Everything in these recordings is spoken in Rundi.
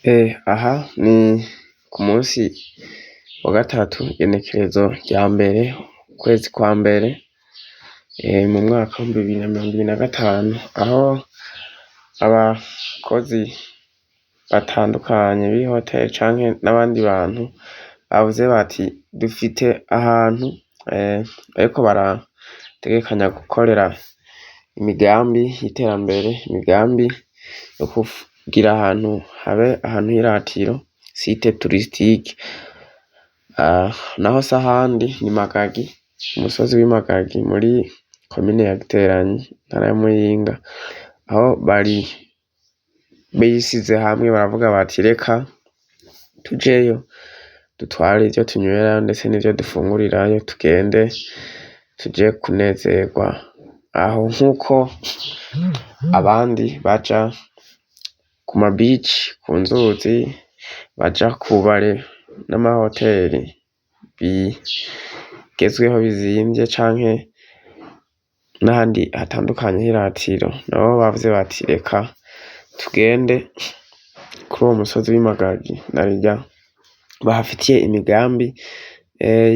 Aha ni ku munsi wa gatatu, igenekerezo rya mbere, ukwezi kwa mbere, mu mwaka w'2025, aho abakozi batandukanye b'ihoteri canke n'abandi bantu bavuze bati dufite ahantu bariko barategekanya gukorera imigambi y'iterambere, imigambi yo kugira ahantu habe ahantu h'iratiro, site touristique. Naho s'ahandi ni Magagi, umusozi w'i Magagi muri komine ya Giteranyi, intara ya Muyinga, aho bari bisize hamwe baravuga bati reka tujeyo dutware ivyo tunywerayo ndetse n'ivyo dufungurirayo, tugende tuje kunezerwa aho nkuko abandi baja ku ma beach, ku nzuzi, baja ku bubare n'amahoteri bigezweho bizimvye canke n'ahandi hatandukanye h'iratiro, nabo bavuze bati reka tugende kuri uwo musozi w'i Magagi narirya bahafitiye imigambi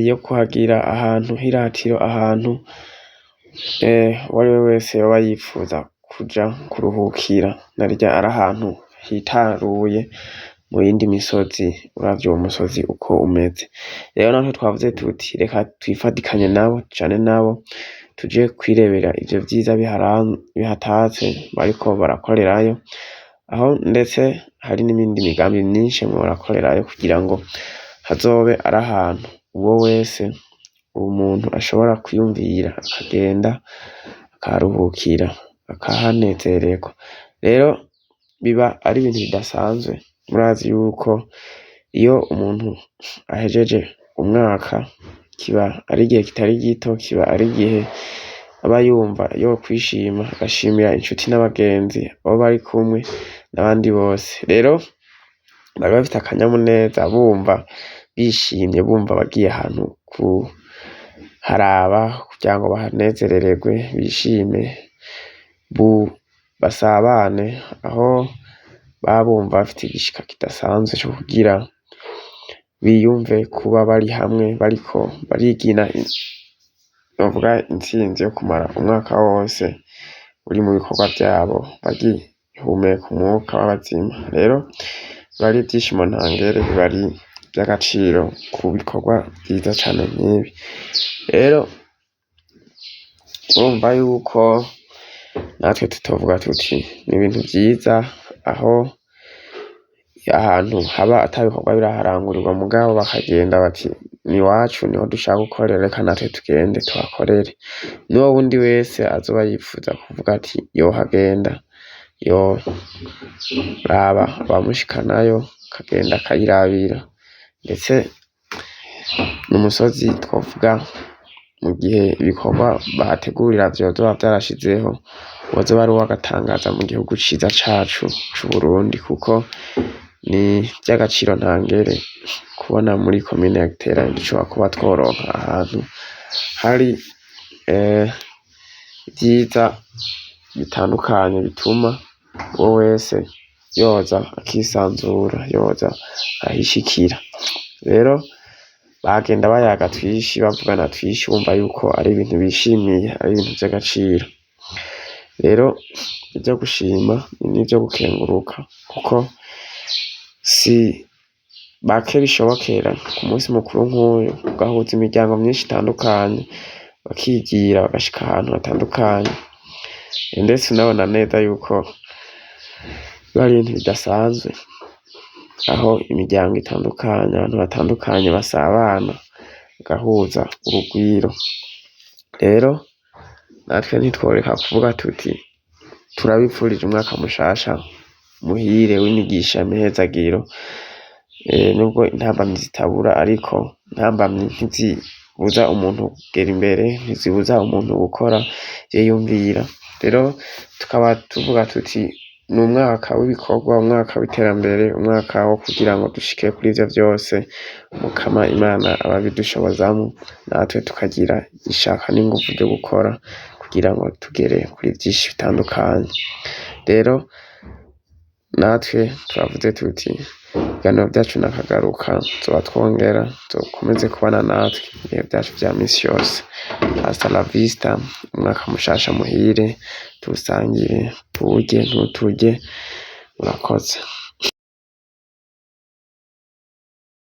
yo kuhagira ahantu h'iratiro, ahantu uwariwe wese yoba yipfuza kuja kuruhukira, narirya ari ahantu hitaruye mu yindi misozi uravye uwo musozi uko umeze. Rero natwe twavuze tuti reka twifatikanye nabo, tujane nabo, tuje kwirebera ivyo vyiza bihatatse bariko barakorerayo, aho ndetse hari n'ibindi migambi myinshi bariko barakorerayo kugira ngo hazobe ari ahantu uwo wese umuntu ashobora kwiyumvira akagenda akaharuhukira, akahanezererwa. Rero biba ari ibintu bidasanzwe, murazi yuko iyo umuntu ahejeje umwaka kiba ari igihe kitari gito, kiba ari igihe aba yumva yokwishima, agashimira inshuti n'abagenzi abo bari kumwe n'abandi bose. Rero bari bafite akanyamuneza bumva bishimye, bumva bagiye ahantu kuharaba kugira ngo bahanezerererwe, bishime, basabane, aho baba bumva bafite igishika kidasanzwe co kugira biyumve kuba bari hamwe bariko barigina novuga intsinzi yo kumara umwaka wose uri mu bikorwa vyabo bagihumeka umwuka w'abazima. Rero biba ari ivyishimo ntangere, biba ari ivy'agaciro ku bikorwa vyiza cane nk'ibi. Rero urumva yuko natwe tutovuga tuti ni ibintu vyiza aho ahantu haba ata bikorwa biraharangurirwa, mugabo bakagenda bati ni iwacu niho dushaka gukorera, reka natwe tugende tuhakorere. N'uwo wundi wese azoba yipfuza kuvuga ati yohagenda, yoraba abamushikanayo akagenda akayirabira, ndetse n'umusozi twovuga mu gihe ibikorwa bahategurira vyozoba vyarashizeho, wozoba ari uw'agatangaza mu gihugu ciza cacu c'Uburundi, kuko ni ivy'agaciro ntangere kubona muri komine ya Giteranyi dushobora kuba tworonka ahantu hari ivyiza bitandukanye bituma uwo wese yoza akisanzura, yoza akahishikira. Rero bagenda bayaga twishi, bavugana twishi, wumva yuko ari ibintu bishimiye, ari ibintu vy'agaciro. Rero ivyo gushima n'ivyo gukenguruka, kuko si bake bishobokera ku munsi mukuru nk'uyu ugahuza imiryango myinshi itandukanye, bakigira bagashika ahantu hatandukanye, ndetse unabona neza yuko biba ari ibintu bidasanzwe, aho imiryango itandukanye, abantu batandukanye basabana bagahuza urugwiro. Rero natwe ntitworeka kuvuga tuti turabipfurije umwaka mushasha muhire w'imigisha imihezagiro, nubwo intambamyi zitabura, ariko intambamyi ntizibuza umuntu kugera imbere, ntizibuza umuntu gukora ivyo yiyumvira. Rero tukaba tuvuga tuti ni umwaka w'ibikorwa, umwaka w'iterambere, umwaka wo kugira ngo dushike kuri ivyo vyose, Mukama Imana ababidushobozamu, natwe tukagira ishaka n'inguvu ryo gukora kugira ngo tugere kuri vyinshi bitandukanye. Rero natwe turavuze tuti Ibiganiro vyacu nakagaruka, tuzoba twongera tukomeze kubana natwe ibihe vyacu vya misi yose. Hasta la vista, umwaka mushasha muhire, tuwusangire, tuwurye ntuturye, murakoze.